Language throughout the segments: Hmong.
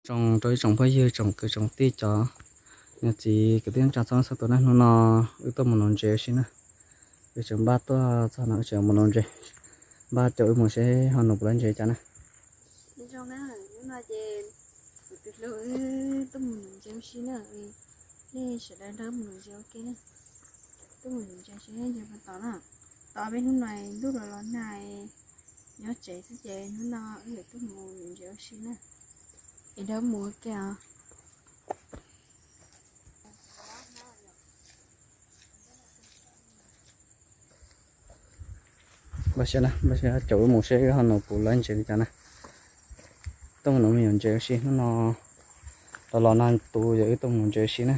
Zoo rau ib tsoom phooj ywg tsoom kwv tsoom tij cov niam txiv kwv tij neej tsa txhua leej txhua tus na, hnub no wb tuaj mus nuv ntses ua si na. Wb tseem npaj tuaj txog no wb tseem mus nuv ntses, npaj caum wb mus seb ho nuv puas lawv ntses cas na. Zoo na, hnub no ces kuv tus hlub wb tuaj mus nuv ntses ua si na. Nej sawv daws nrog wb mus nuv ntses ua ke na. Tuaj mus nuv ntses seb ntses puas tom na. Tos peb hnub no ntuj los los nag, nyob tsev xwb ces hnub no wb yuav tuaj mus nuv ntses ua si na. Es nrog wb mus ua ke os. Npaj siab na, npaj siab caum wb mus seb wb ho nuv puas lawv ntses li cas na. Tuaj mus nuv me nyuam ntses ua si hnub no, los los nag tu yog wb tuaj mus nuv ntses ua si na.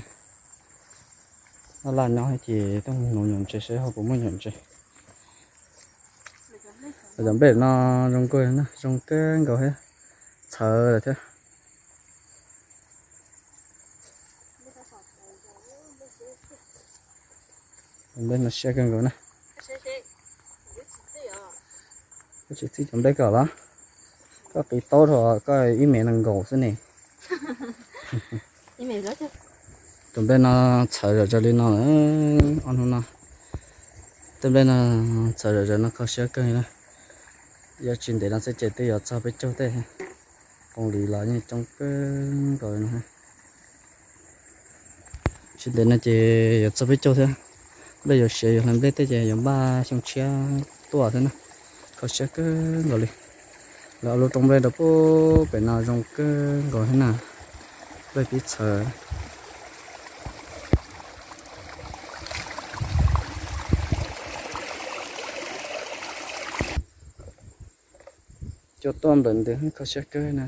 Laj laj nyob ces tuaj mus nuv me nyuam ntses seb ho puas muaj me nyuam ntses. Cov nplej no zoo nkauj na, zoo kawg nkaus thiab, txhawv lawm thiab. Cov nplej no siab kawg nkaus na. Koj tsis txij cov nplej ko los? Koj qiv taub rau koj ib me no nkaus xwb ne. Cov nplej no txhawv zom zaws li no, ob hnub no tej nplej no txhawv zom zaws no kho siab kawg li na. Yog tsis ntev no xwb ces twb yuav txog peb caug tej. Koom li los yeej coob kawg nkaus li no. Tsis ntev no ces yuav txog peb caug thiab. Nplej yuav siav yuav hlais nplej tej ces yuav npaj xyoo tshiab tuaj thiab na. Kho siab kawg nkaus li. Lawv ua lub rooj nplej rau pem no zoo kawg nkaus thiab na. Nplej pib txhawv. Cua tuaj nplawm ntws kho siab kawg na.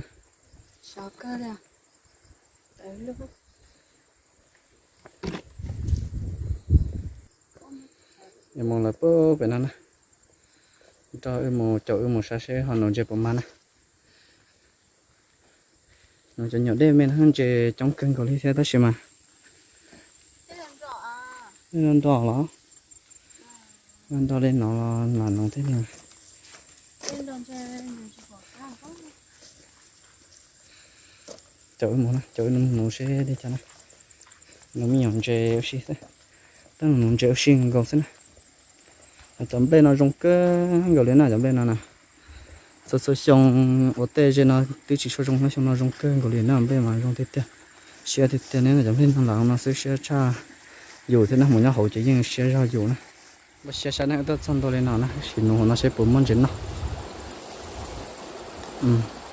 Yuav mus lawm pem no na. Nrog wb mus, caum wb mus saib seb ho nuv ntses puas mag na. Nuv cov nyuam dej me no ntses coob kawg nkaus li thiab tab sis mas nrog los, nrog li no los nuv thiab. Caum wb mus na, caum wb nuv seb li cas na. Nuv me nyuam ntses ua si xwb, tab nuv ntses ua si nkaus xwb na. Cov nplej no zoo kawg nkaus li na, cov nplej no na. Txhua txhua xyoo ua tej ze no twb tsis tshua zoo, xyoo no zoo kawg nkaus li na, nplej mas zoo tiag tiag. Siab tiag tiag ne, cov nplej no lam no xwb siab tshaj yus thiab na, mus nyob hauv ces yeej siab zog yus na. Npaj siab saib na, wb tuaj txog ntua li no na, sim nuv hauv no seb puas muaj ntses noj.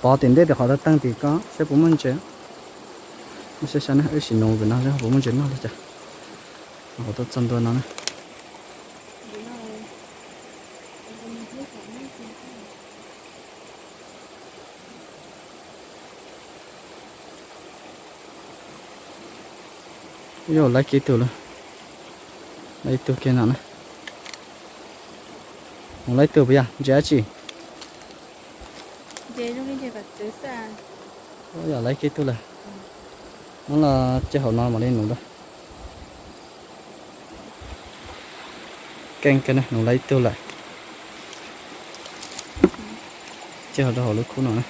Pov tim ntej tim qhov teeb tim ko seb puas muaj ntses. Npaj siab saib na, wb sim nuv pem no seb puas muaj ntses noj li cas. Hauv tuaj txog ntua no na. Yog laiv kiag tug lawm, laiv ib tug kiag no na. Mus laiv ib tug puas yog ntses dab tsi? Yog laiv kiag tug lawm, muab los cia hauv no mam li nuv dua. Keej kawg na, nuv laiv ib tug lawm. Cia rau hauv lub khub no na.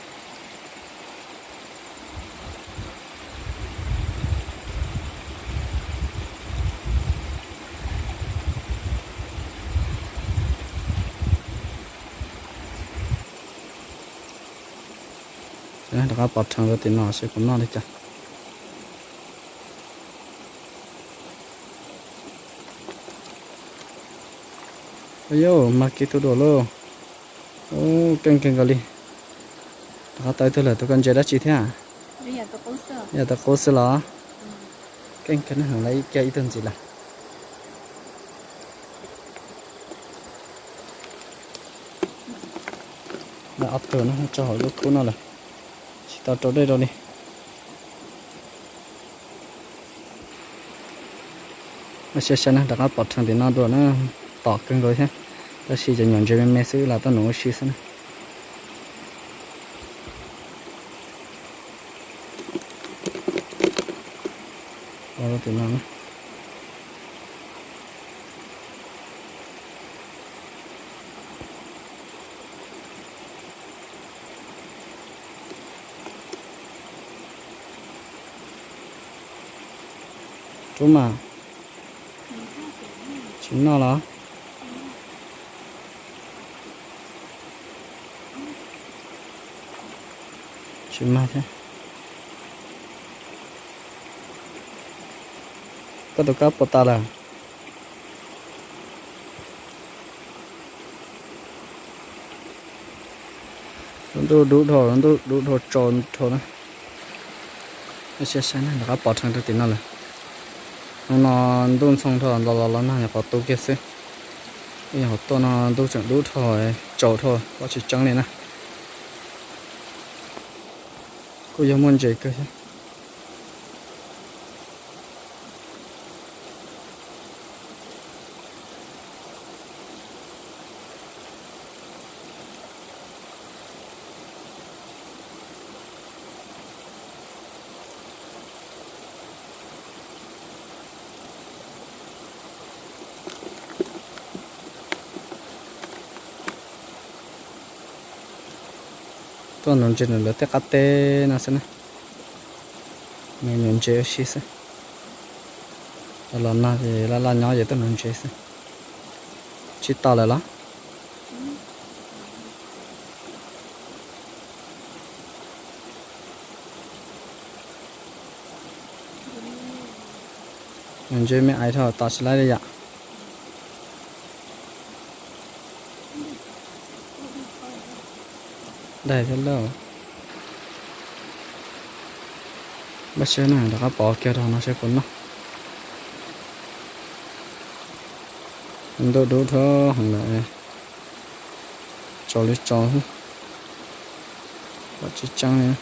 Rov qab pov rhees rau tim no seb puas noj li cas. Yog mag kiag tug dua lauj. Keej kawg nkaus li. Rov qab tau ib tug lawm, tus ko ntses dab tsi thiab? Yog tau qub xwb los? Keej kawg na, laiv kiag ib tug ntxiv lawm. Laiv ob tug no tso hauv lub khub no lawm, tsis tau rau dej rau li. Ua siab xav na, rov qab pov rhees tim no dua na, tom kawg nkaus thiab. Tab sis cov nyuam ntses me me xwb los tuaj nuv ua si xwb na. Tim no na. Tub mas, tsis noj los? Tsis mag thiab. Koj tus kab puas tas lawm? Lub ntuj dub dhau, lub ntuj dub dhau tsaus dhau na. Saib na, rov qab pov rheev rau tim no lawm. Hnub no ntuj ntxhoo dhau, los los los nag nyuam qhuav tu kiag xwb. Nyuam qhuav tuaj no ntuj tseem dub dhau, tsaus dhau, pom tsis tseeb li na. Kuj yog muaj ntses kawg thiab. Tuaj nuv ntses nws lawv tej qab teb no xwb na. Nws nuv ntses ua si xwb. Los nag ces laj laj nyob ces tuaj nuv ntses xwb. Tsis tau lawm los? Nuv ntses me ais dhau tos tsis laib li yom. Daig thiab lauj. Npaj siab na, rov qab pov kiag rau no saib puas noj. Ntuj dub dhau heev lawm, tsaus li tsaus, pom tsis tseeb li.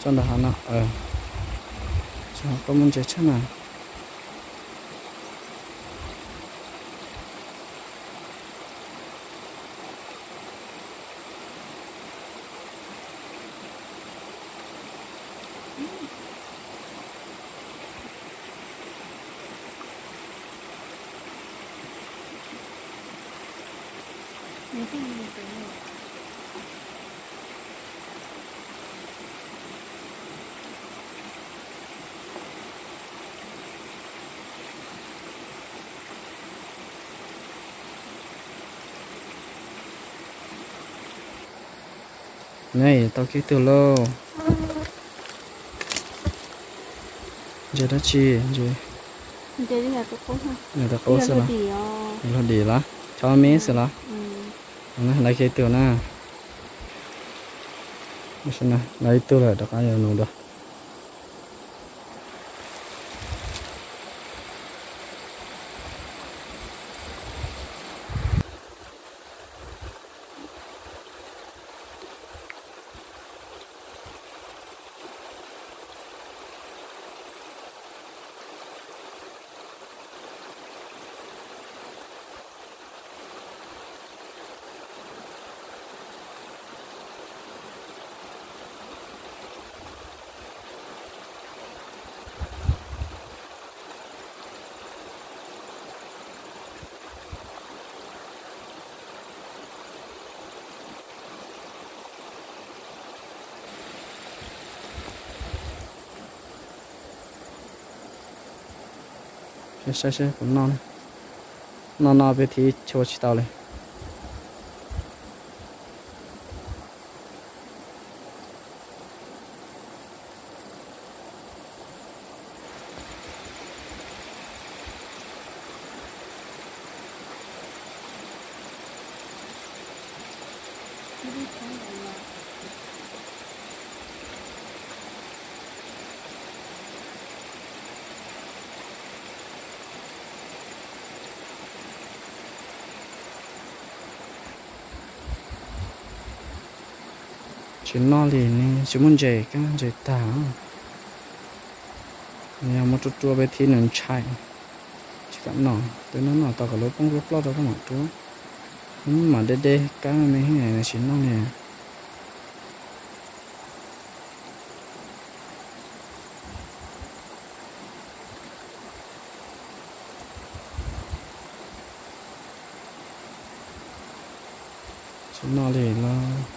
Tso ntawm hav no, koj muaj ntses tshaj na. Neb tau kiag tug lauj. Ntses dab tsi? Ntses, ntses li yog tus qub xwb los? Luag dim los? Chob me xwb los? Lawv kiag tug na. Lawv ib tug lawm rov qab yuav nug dua. Saib saib puas noj, noj noj peb thib chua tsis tau li. Tsis noj li ne, tsis muaj ntses, kab ntses tag. Yog muab rua rua peb thiab nws ntshai. Tsis kam noj, twb noj noj tau kom lawv poob ploj ploj rau koj mam rua. Mam de de kab me tsis noj li. Tsis noj li los.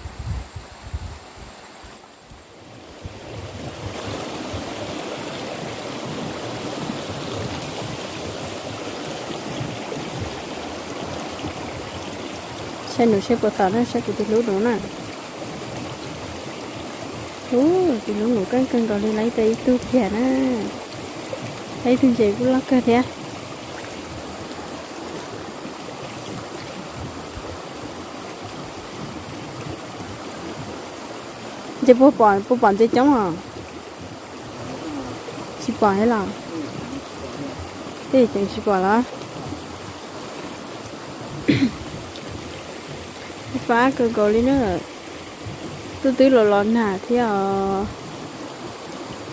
Saib nws seb puas tom na, saib kuv tus hlub nws na. Ub, tus hlub nws keej kawg nkaus li, lawv ib tug ib tug kiag na. Lawv ib tug ntses kuj loj kawg thiab. Ntshe puas pom, puas pom ntses coob os? Tsis pom thiab los? Tej tseem tsis pom los? Fab kawg nkaus li na. Twb twb los los nag thiab os.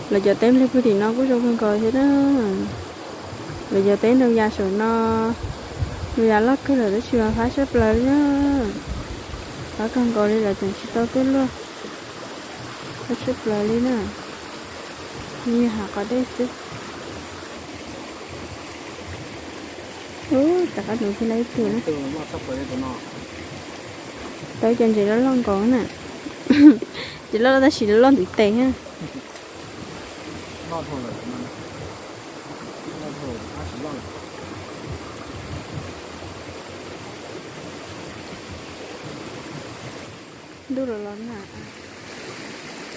Lawv cov teb nplej pug tim no kuj zoo kawg nkaus thiab na. Lawv cov teb ntoo yas saum no, ntoo yas loj kawg lawm tab sis mas fab siab plaws li na. Fab kawg nkaus li lawv tseem tsis tau tuaj luaj. Fab siab plaws li na. Yog hav qos dej xwb. Ub, rov qab nuv kiag lawm ib tug na. Tau cov ntses loj loj nkaus na. Ces loj loj tab sis loj ntiv tes na. Ntuj los los nag,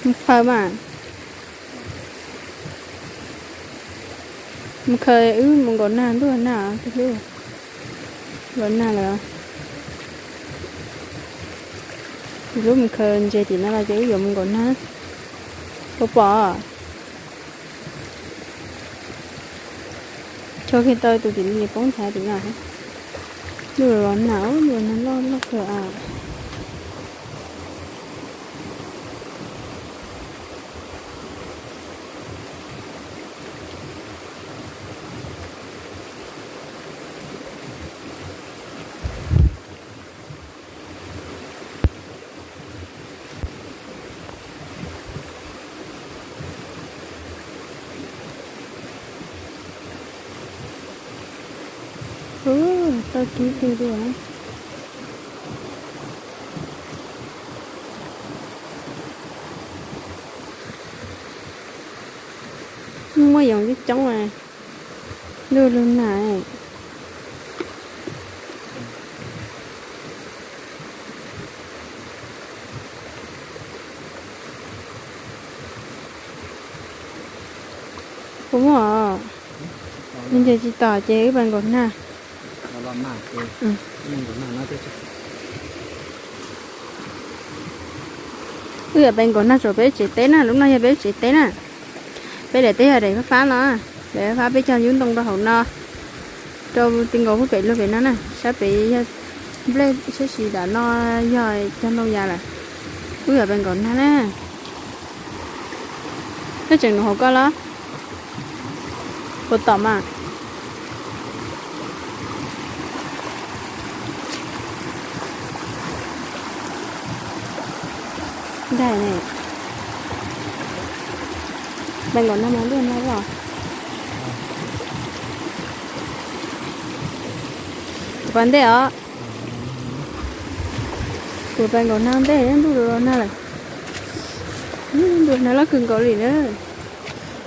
mus khaws mas. Mus khaws, wb mus nkaum nag, ntuj los nag, tus hlub. Los nag lawm. Tus hlub mus khaws ntses tim no los ces wb yuav mus nkaum nag. Puas pom? Tso kiag tau tus tim no, poob nthav tim no. Ntuj los nag, ntuj los nag loj loj kawg as. Ub, tau kib twg li. Muaj yoov coob coob, ntuj los nag. Puas muaj? Nws ntses tsis tom ces wb pais nkaum nag. Wb yuav pais nkaum nag, tsuas peb tsev teb na, lub no yog peb tsev teb na. Peb daim teb yog daim fab fab no, daim fab fab peb cog yub ntoo rau hauv no, rau ti nkaus pub pem luag pem no na, sab pem yog nplej, sab sim dam no yog cog ntoo yas lawm. Wb yuav pais nkaum nag na. Koj tseem nuv hauv koj los? Puas tom mas? Ntaig ne. Pais nkaum nag mas ntuj nag os. Kuv pas ntej os. Kuv pais nkaum nag ntej ntuj los nag lawm. Ntuj nag loj kawg nkaus li na.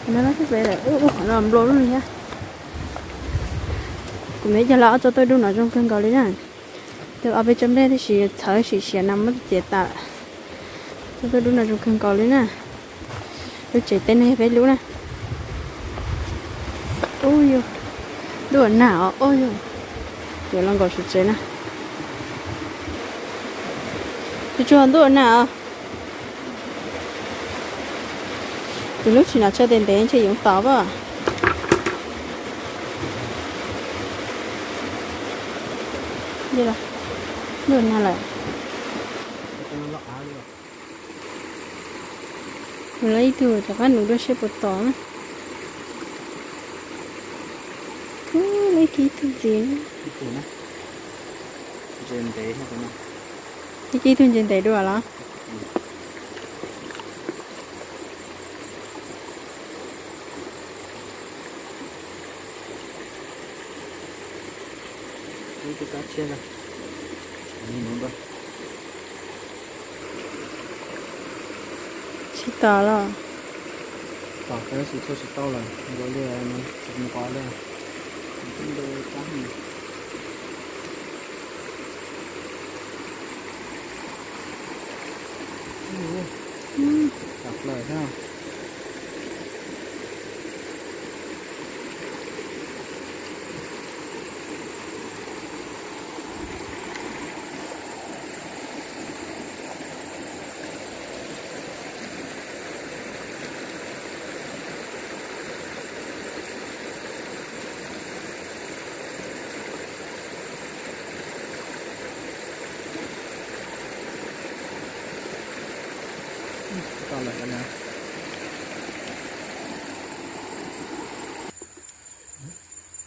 Nag loj kawg pem lawm, ub ub, qhov no nplua lub li thiab. Kuv me cog los ob tsob tuaj dub no zoo kawg nkaus li na. Tus ob peb tsob nplej tab sis txhawv sim siav no muab txiav tas. Tsob tuaj dub no zoo kawg nkaus li na. Lub tsev teb no yog peb lub na. Ub yog, ntuj nag os, ub yog. Yuav los nkaum saum tsev na. Tsuag tsuag ntuj nag os. Tus hlub tsis nam tsawg tes ntev ntshe yoov tod pab. Ntuj nag lawm. Tug rov qab nuv dua seb puas tom na. Ub, laiv kiag ib tug ntxiv. Laiv kiag ib tug ntses ntev dua los? Tsis tom los? Tom tab sis tshuaj tsis tau lawm, nkaus li tsis nqos li. Tom plaws thiab.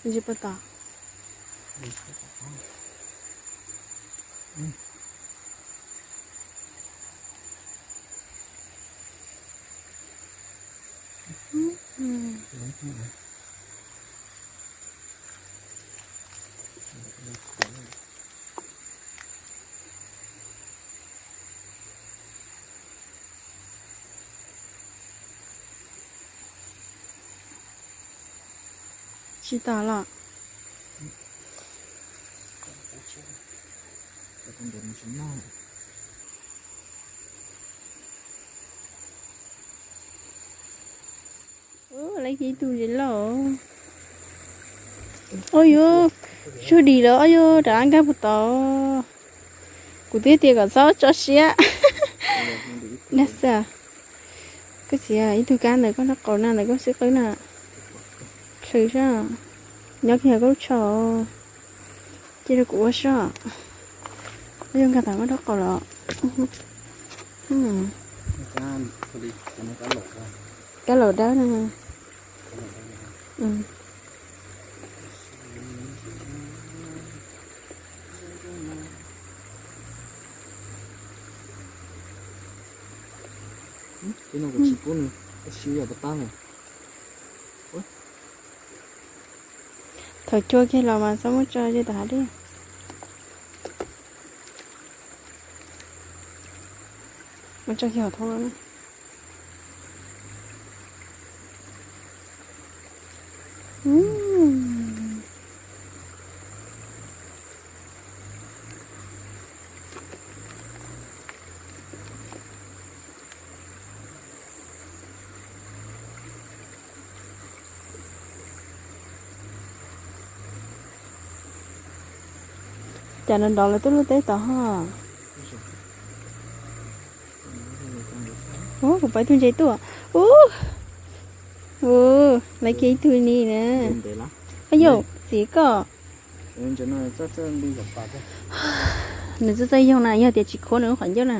Tsis pom tom. Tsis tom los? Ub, laiv kiag ib tug ntses loj. Ub yuv, sub dis lawm, ub yuv, rov qab nkag puas tod. Kuv twb tias kom txhob tso siab. Dag xwb. Koj txiv, ib tug kab ntawm koj nraub qaum na, ntawm koj xwb qwb na. Hlwv sab, nyob kiag koj lub tsho. Cia rau kuv ua sab. Ub yuv, nkag tom koj nraub qaum los? Kab laum dawb no. Thaum cua kiag los mas txhob muab tso ze tom hav dej. Muab tso kiag hauv thoob no. Cas nrov nrov lawv tuaj luaj teb tod ho. Ub, kuv pom ib tug ntses tuaj. Ub, ub, laiv kiag ib tug ni na. Ub yuv, txiv koj. Nws txawj txawj yoog na, yog tias tsis khuam nws lub qhov ncauj na.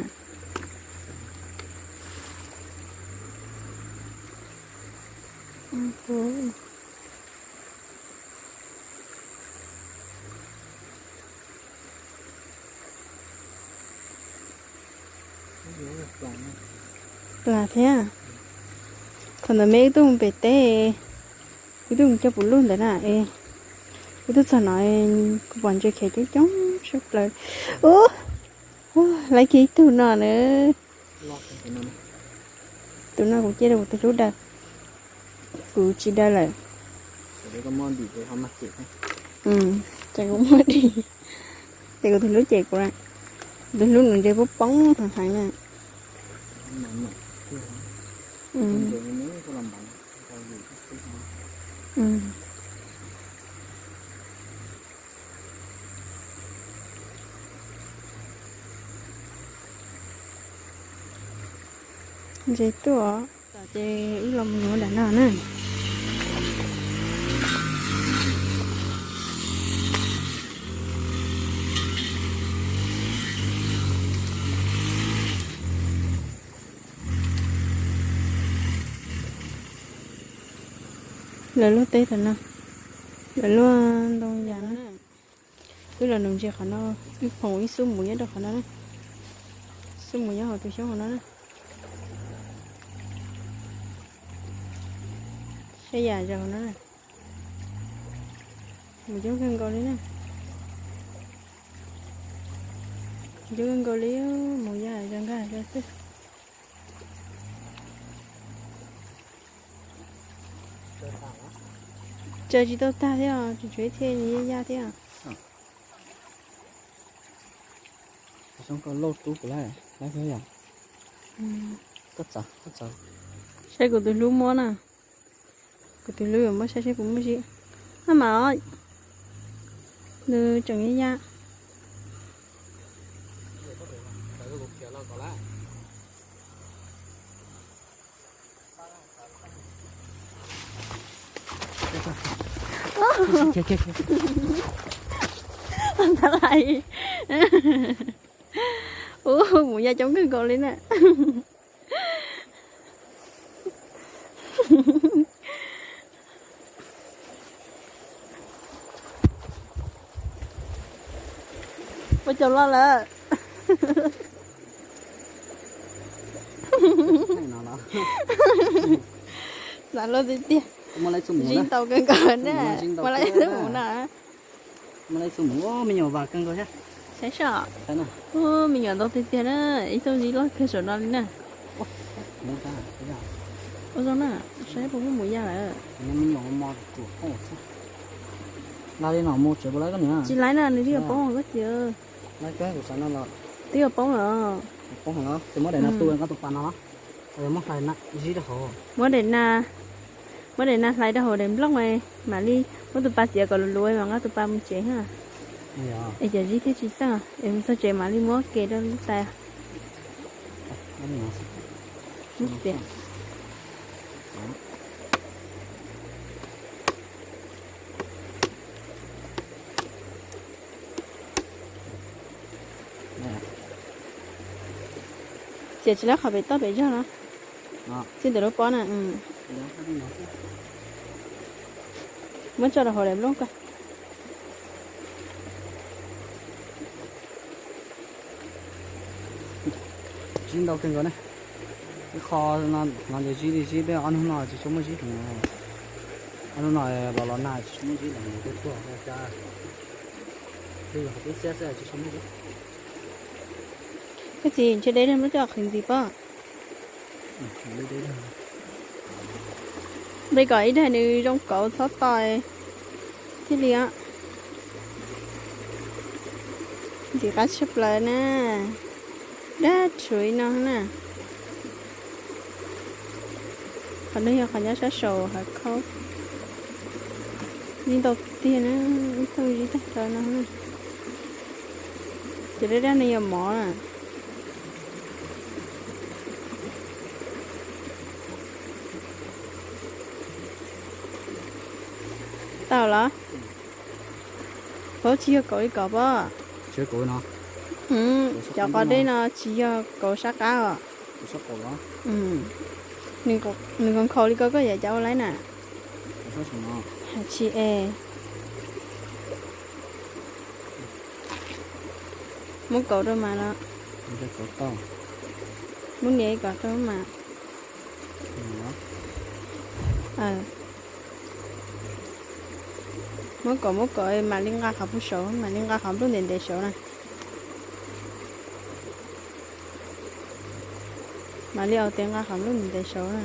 Plas thiab. Thaum ntawd me wb tuaj mus pem teb, wb tuaj mus cog puv luj ntawd na es, wb tuaj txog no kuv pom ntses khiav coob coob sab plaws. Ub, laiv kiag ib tug no na. Tus no kuv cia rau kuv tus hlub daws. Kuv tsis daws lawm. Ces kuv muab dim, ces kuv tus hlub cem kuv, kuv tus hlub nws ntses poob poob heev heev na. Ntses tuaj. Ces wb los mus nuv nram no na. Lawv luaj teb tam no, lawv luaj ntoo yas na. Wb los nuv ntses qhov no, wb phoom ib xub mus nyob rau qhov no na. Xub mus nyob hauv tus xyoob hauv no na. Saib yam zaum no na. Mus coob kawg nkaus li na. Coob kawg nkaus li, mus yam zaum nkag zaum xwb. Tsaws tsis tau tag thiab, tseem tshuav ib txhia yaj thiab. Saib kuv tus hlub muab na. Kuv tus hlub yuav muab saib saib puas muaj zib. Maj mam os, nws tseem yaj yaj. Ntag lais. Ub, mus yaj coob kawg nkaus li na. Ua cas loj lawm. Ntxim loj tiag tiag. Zib ntau kawg nkaus na. Muaj lab txuj mus na. Saib seb, me nyuam ntau tiag tiag na, ib tug zib loj kawg saum no li na. Ua zoo na, saib puas muaj mus yaj lawm. Tsis laib na, nws twb yuav poob koj txiv. Twb yuav poob lawm. Muab daim na, muab daim na hlais rau hauv daim nplooj, mam li muab tus pas txiav kom luv luv mas nqa tus pas mus tsev na. Es cov zib thiaj tsis txawj, es mus txog tsev mam li muab ke rau lub tais. Txiav tsis lab qhov pem toj pem zog no. Txij ntawm lub pob na. Muab tso rau hauv daim nplooj ko. Zib ntau kawg nkaus ne. Ib qho no ces zib li zib, peb ob hnub no tsis tshua muaj zib heev. Ob hnub no los los nag tsis tshua muaj zib heev, tuaj tuaj. Koj txiv, ntshe deb muab coj qhwv ntxiv pob. Npe kom ib daim nws zoo kauv txhob to thiaj li. Ntxim qab tshaj plaws na. Dab rhuv no na. Qhov no yog qhov nyob sab saum hav khaub. Zib ntau tiag na, ib thooj zib tag nrho no na. Ces dab dab no yog mov na. Tau los? Paub tsis yog kauv li kauv pob. Cov qos dej no tsis yog kauv sab qab os. Nws nkhaus nkhaus li ko koj yuav cas ua laib na? Tsis es. Muab kauv rau mas los. Muab nias kom rau mas. Muab kauv, muab kauv mam li nqa qhov pug saud, mam li nqa qhov nplooj ntev ntev saud na. Mam li ua tiav nqa qhov nplooj ntev ntev saud na.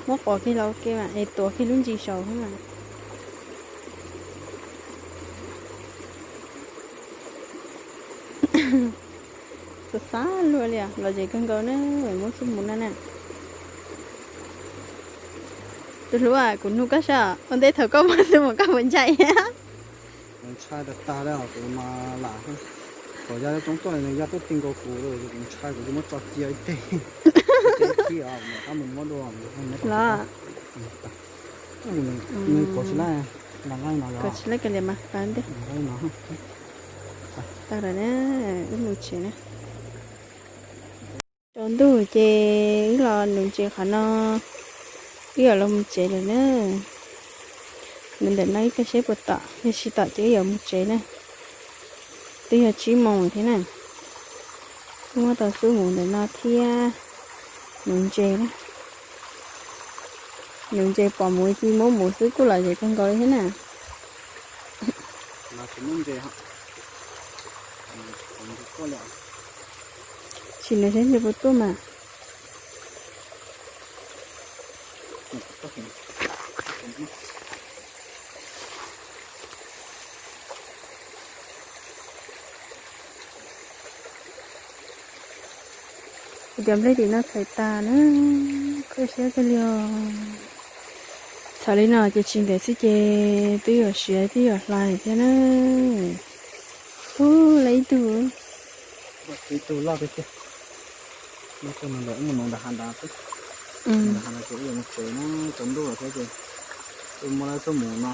Muab quav kiag los ua ke mas es tuav kiag lub ntsis saud xwb mas. Xav xav luag li os, los zem kawg nkaus na, muab xub mus na na. Tus hlub, kuv nug koj saib, ua ntej thaum koj muab xub mus koj puas ntshai? Kuv ntshai tag tag li os, kuv mas lam, thaum yaj coob tuaj nws yaj tuaj ti nkaus kuv, kuv ntshai kuv tsis muab tso cia ib teg. Los, nws kauv tsis laib, nqa nqaij no, nqa nqaij no. Tag lawm na, wb mus tsev na. Tsaus ntuj ces wb los nuv ntses qhov no, wb yuav los mus tsev lawm na. Mus ntawm no ib pliag seb puas tom, yog tsis tom ces wb yuav mus tsev na. Twb yog tsib moos thiab na. Wb muab tau xub mus ntawm no thiab. Nuv ntses na. Nuv ntses pom mus ci muab mus xwb kuj lom zem kawg nkaus li thiab na. Sim no saib ntses puas tuaj mas. Kuv cov nplej tim no txhais tas na, kho siab kawg li os. Txhais li no ces tsis ntev xwb ces twb yuav siav twb yuav hlais thiab na. Ub, lawv ib tug. Ib tug loj tiag tiag. Loj txog no lawm, mus nuv nram hav nrad xwb. Nram hav nrad ces wb yuav mus tsev na, tsaus ntuj lawm thiab ces wb muab lawv xub mus no,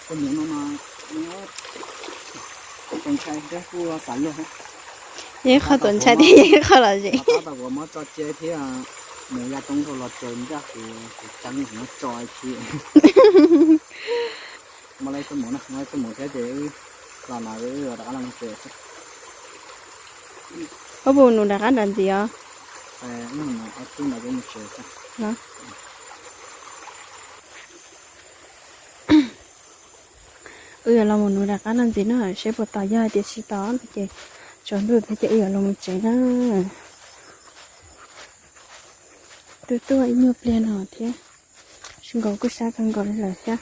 xub mus no no, txaus ntshai thiab kuj xav luag thiab. Yeej qhov txaus ntshai thiab yeej qhov lom zem. Tab tom kuv muab tso cia thiab, mus ya coob dhau los tsaws ncaj kuv, kuv ceeb kuv muab tso ib khi. Muab lawv xub mus na, muab lawv xub mus thiab ces wb los no wb rov qab los mus tsev xwb. Koj puas nuv nram qab nram ntxiv os? Wb yuav los mus nuv nram qab nram ntxiv no seb puas tom, yog hais tias tsis tom no ces tsaus ntuj thiab ces wb yuav los mus tsev na. Twb tuaj ib nyuag pliag no thiab, zoo nkaus kuj sab kawg nkaus li lawm thiab.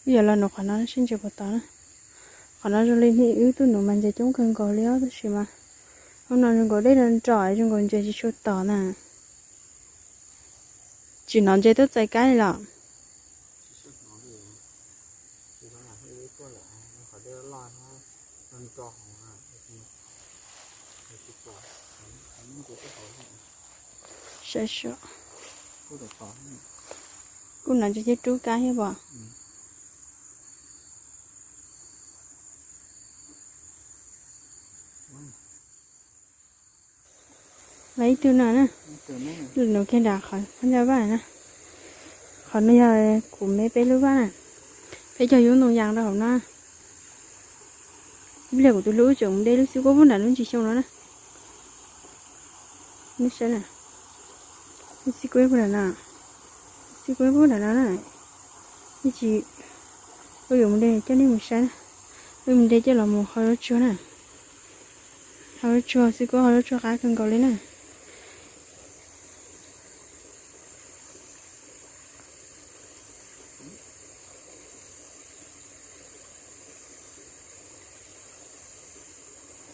Wb yuav los nuv qhov no seb ntses puas tom na. Qhov no zoo li wb tuaj nuv mas ntses coob kawg nkaus li os, tab sis mas hnub no zoo nkaus dej nrov nrov zoo nkaus ntses tsis tshua tom na. Tsis hnov ntses tuaj txais kab li los. Saib seb. Kuj hnov ntses thiab rub kab thiab pom. Lawv ib tug no na. Nuv kiag nram qhov phab ncauj vaj na. Qhov no yog kuv me peb lub vaj na. Peb cog yub ntoo yas rau hauv no. Ib pliag kuv tus hlub tseem mus de lub xib kuab pub nram lub ntsis xyoo no na. Nej saib na. Lub xib kuab pub nram no. Xib kuab pub nram no na. Ib chim wb yuav mus de coj nej mus saib na. Wb mus de coj los mus hau zaub tsuag na. Hau zaub tsuag, xib kuab hau zaub tsuag qab kawg nkaus li na.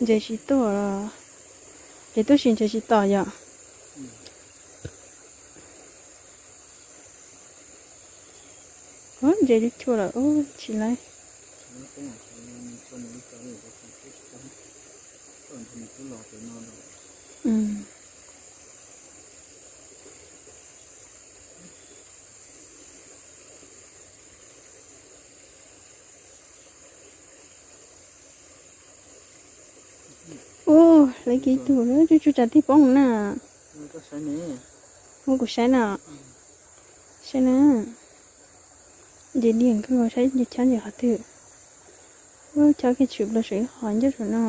Ntses tsis tuaj los, ces tuaj sis ntses tsis tom yom. Ntses tsis chua lawm, tsis laib. Ub, lawv kiv tug lawm, tsuj tsuj tsam tig poob na. Muab kuv saib na. Saib na. Ntses diam kawg nkaus, saib ntses chob ntses qhov twg. Ub, chob kiag tshwm plaws saum ib qho ncauj saum no.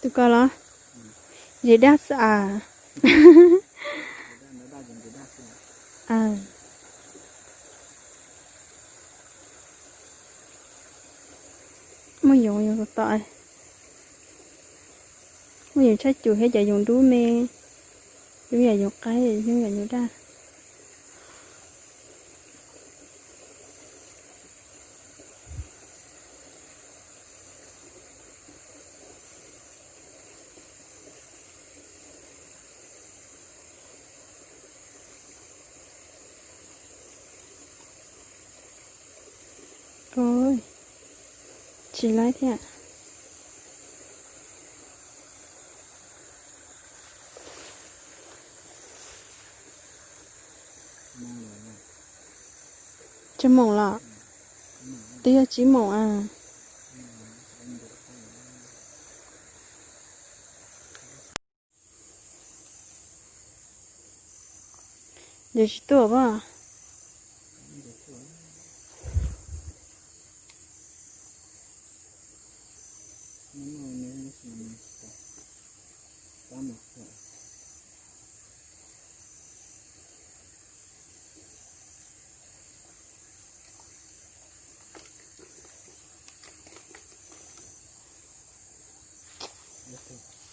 Tus ko los? Ntses daj xwb as. Muaj yoov yoov tom tom. Muaj yoov tshaj cum thiab cov yoov dub me. Yoov yam yoov qaib, yoov yam yoov daj. Tsis laib thiab. Tsib moos los? Twb yog tsib moos a. Ces tsis tuaj pab.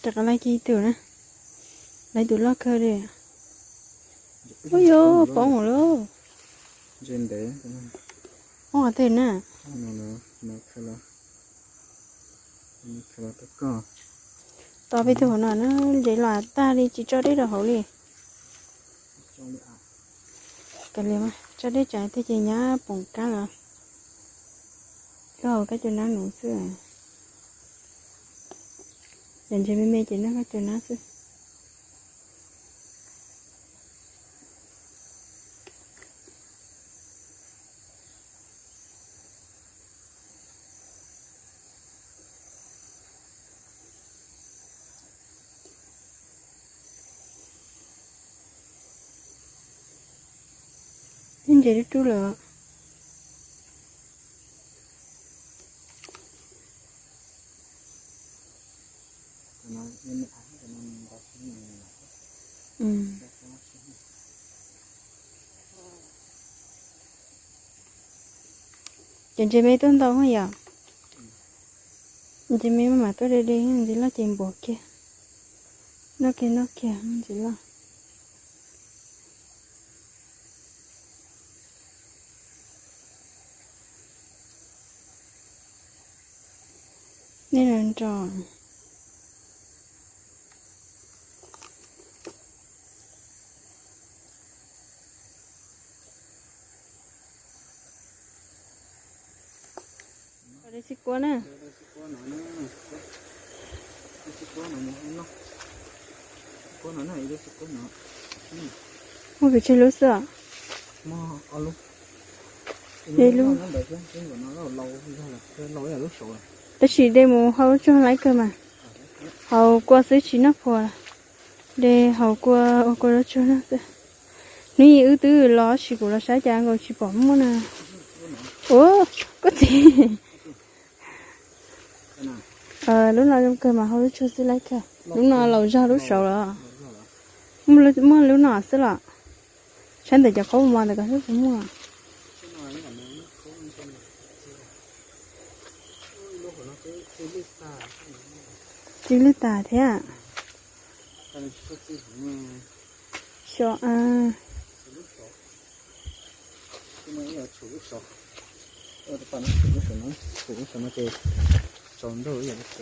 Rov qab laij kiag ib tug na. Laij tus loj kawg li. Ua yuav poob lawm. Poob qhov twg na? Tos peb tug hauv no na, ntses los tag li tsis tso dej rau hauv li. Kav liam, tso dej tsam twg ces nyab poom kab los. Koj haus kab cov nab nuv xwb. Yog ntses me me ces noj kab cov nab xwb. Ntses rub rub lawm. Cov ntses me tuaj ntau yom. Ntses me maj mam tuaj de de, ntses loj ces npuas kiag. Noj kiag noj kiag ntses loj. Nej los nrog. Dej xib kuab na. Muaj pes tsawg lub xwb os? Ib lub. Tab sis de mus hau lub tsuag laib kawg mas. Haus kua xwb tsis noj phuas. De haus kua ua kua lub tsuag noj xwb. Hnub ib wb twb los sis kuv los saib cas nkaus tsis pom muaj na. Ua, koj txiv. Lub no zoo kawg mas hau lub tsuag xwb laib kawg. Lub no laus zog lub saud los. Muaj lub no xwb los. Saib ntawm cov qhaub mos ntawm ko xwb puas muaj. Txi lwj tas thiab. Xyov a.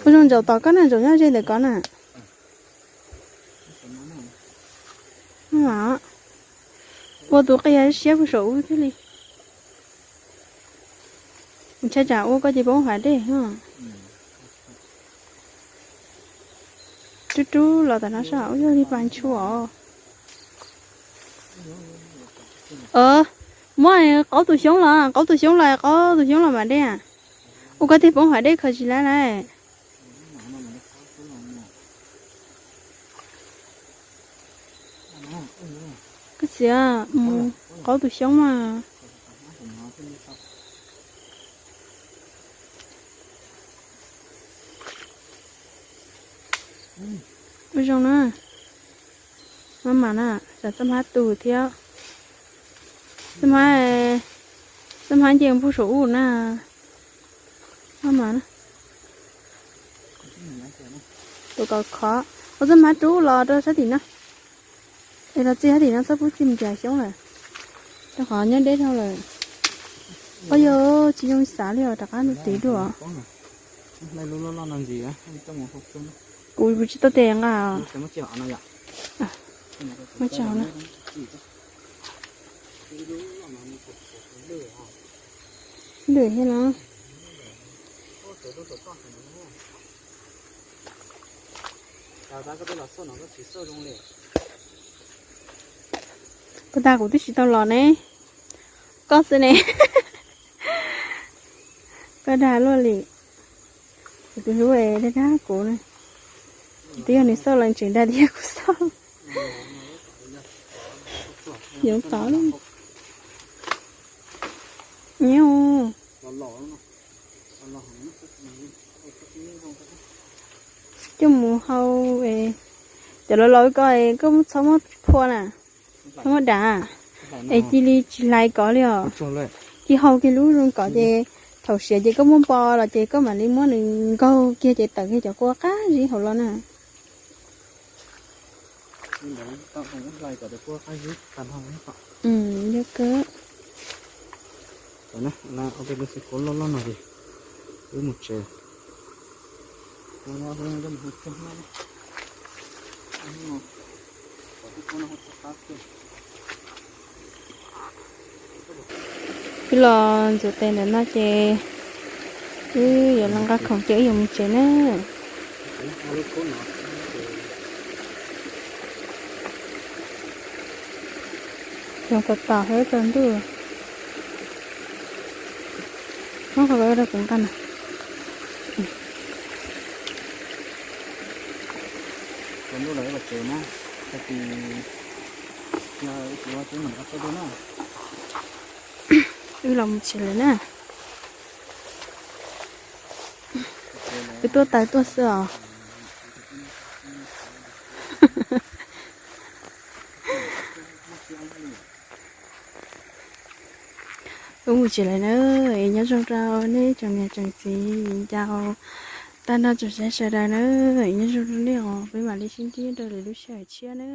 Ua zoo ntsaum tom koj na, ntsaum nyob ze ntawm ko na. Ua tus qia siab puag saum ub thiaj li. Ntshai tsam ua koj ces poob hav dej. Rub rub los tom no sab hauv yog li pas ntshua os. Muab qaub tus xyoob los, qaub tus xyoob los, qaub tus xyoob los mas dej. Ua koj tej poob hav dej kho tsis laib lauj. Koj txiv, mus qaub tus xyoob mas. Ua zoo na. Maj mam na, tsam txaj hmab tu thiab. Txaj hmab, txaj hmab nce puag saum ub na. Maj mam na. Tus kaus khov, ua txaj hmab rub los rau sab tim no. Es los txij sab tim no txhob pub txij mus ncav xyoob lawm. Rau qhov nyob deb dhau lawm. Ua yog tsis zoo xav li os, rov qab nug tiv dua. Kuv tsis tau tes nqa. Muab tso na. Lwj thiab no. Puag ta kuv twb tsis tau los ne, koj xwb ne. Koj dag luaj li. Kuv tus hlub dag dag kuv ne. Twb yog nws xauj los tseem dag tias kuv xauj. Yoov tod. Nyob. Coj mus hau, cov laus laus ko koj txhob muab phua na, txhob muab dav, es cia li tsis hlais kom li os. Cia hau kiag lub zoo kom ces thaum siav ces koj muab npo los ces koj mam li muab nws nkaug kiag ces tawm kiag cov kua qab zib hauv los na. Yog kawg. Loj loj no ces wb mus tsev. Wb los ntxuav tes ntawm no ces wb yuav los nqa khoom ces wb yuav mus tsev na. Cov tom tom hauv tsaus ntuj. Muab qhov rau kuv nqa na. Tsaus ntuj lawm, wb los tsev na. Tag kis yog wb tsis ua ces mam nqa tau dua na. Wb los mus tsev lawm na. Wb tuaj taws tuaj xwb os. Wb mus tsev lawm na, es nyob zoo rau nej tsoom niam tsoom txiv viv ncaus tag nrho tsoom saib sawv daws na, es nyob zoo rau nej os, peb mam li sib ntsib rau lwm lub sij hawm tshiab na.